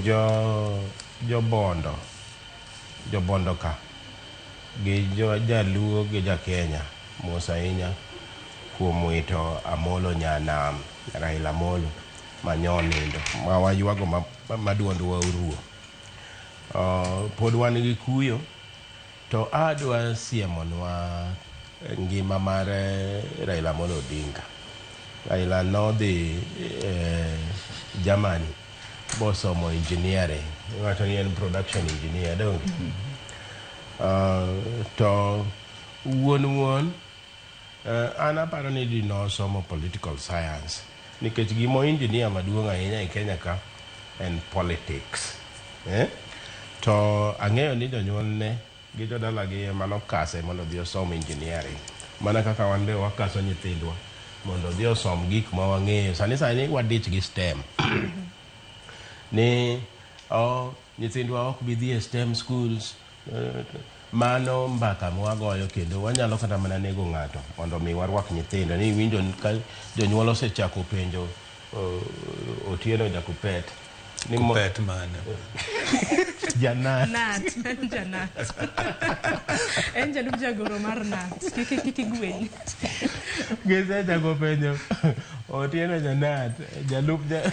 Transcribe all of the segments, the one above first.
Jo jobondo jobondo ka gi jo jaluo gi ja Kenya mos ahinya kuom wito Amolo Nyanam Raila Amolo manyonindo ma waywago ma, ma duondwa oruo. Pod wan gi kuyo to adwa siemonwa ngima mar Raila Amolo Odinga. Raila nodhi Germany bosomo engineering. Iwacho ni en production engineer donge? To wuon wuon an aparo ni di nosomo political science nikech gimo engineer maduong' ahinya e Kenya ka en politics. Eh? To ang'eyo ni jonyuolne gi jodalagi ema nokase mondo odhi osom engineering. Mana kaka wan be wakaso nyithindwa mondo odhi osom gik ma wang'eyo. Sani sani wadich gi STEM. Ni oh, nyithindwa ok bi dhi e STEM schools. Mano mbaka mwagoyo kendo wanyalo kata mana nego ng'ato mondo mi warwak nyithindo. Ni iwinjo ka jonyuol osechako penjo Otieno Jakupet ni Kupet mane? Janat. Nat, en janat. En jalup jagoro mar Nat. Kik kik igweny. Gisechako penjo Otieno Janat jalup ja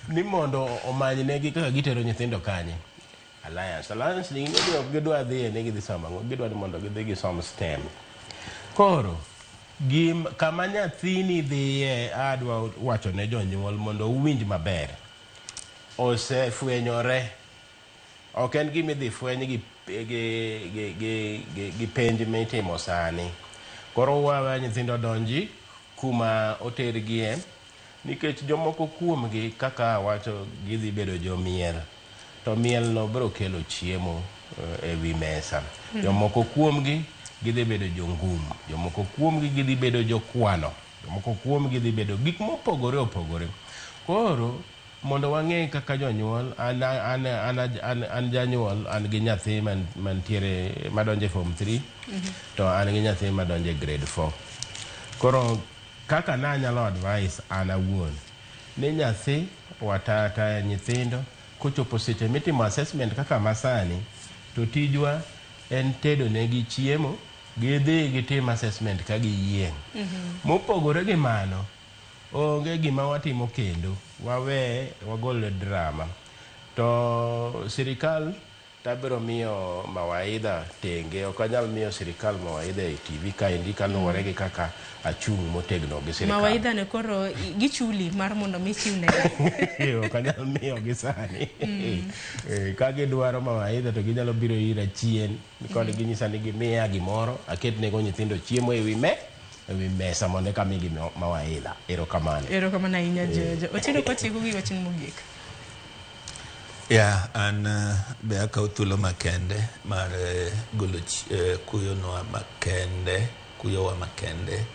ni mondo omanynegi kaka gitero nyithindo kanye. Alliance. Alliance ni ni ok gidwa dhiye ni gidhi somo ang'o, gidwa ni mondo gidhi gisom STEM. Koro gim, kama nyathini dhiye adwa wacho ne jonyuol mondo uwinj maber. Osefwenyore. Ok en gima idhi fweny gi, gi, gi, gi, gi, gi penj mitimo sani. Koro wawe nyithindo donji kuma otergie nikech jomoko kuomgi kaka awacho gidhi bedo jomiel to miel no biro kelo chiemo e wi mesa. Jomoko kuomgi gidhi bedo jongum, jomoko kuomgi gidhi bedo jokwano, jomoko kuomgi dhi bedo gik mopogore opogore. Koro mondo wang'e kaka jonyuol an, an, an, an, an janyuol an gi nyathi man, mantiere madonjo e form 3 to an gi nyathi madonjo e grade 4. Koro kaka nanyalo advice an awuon ni nyathi wataya nyithindo kochopo seche mitimo assessment kaka masani to tijwa en tedo negi chiemo gidhi gitim assessment ka giyieng'. Mopogore gi mano, onge gima watimo kendo wawe wagol drama to sirikal tabiro miyo mawaidha tenge ok anyal miyo sirikal mawaidha e TV kaendi kaluwore gi kaka achung' motegno gi sirikal. Mawaidha ne koro gichuli mar mondo mi ichiw negi. Ok anyal miyogi sani. Ka gidwaro mawaidha to ginyalo biro ira chien kod ginyisa ni gimiya gimoro aketnego nyithindo chiemo ewi me ewi mesa mondo eka migi mawaidha. Erokamano. Erokamano ahinya Jojo. Otieno kwatieko gi wachni mogik. Ya, an be akawo thuolo makende mar golo kuyonwa makende, kuyowa makende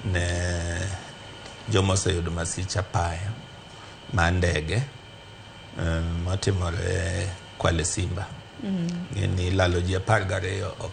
ne joma oseyudo masich apaya mar ndege motimore Kwale Simba. Ng'eni lalo ji 12 ok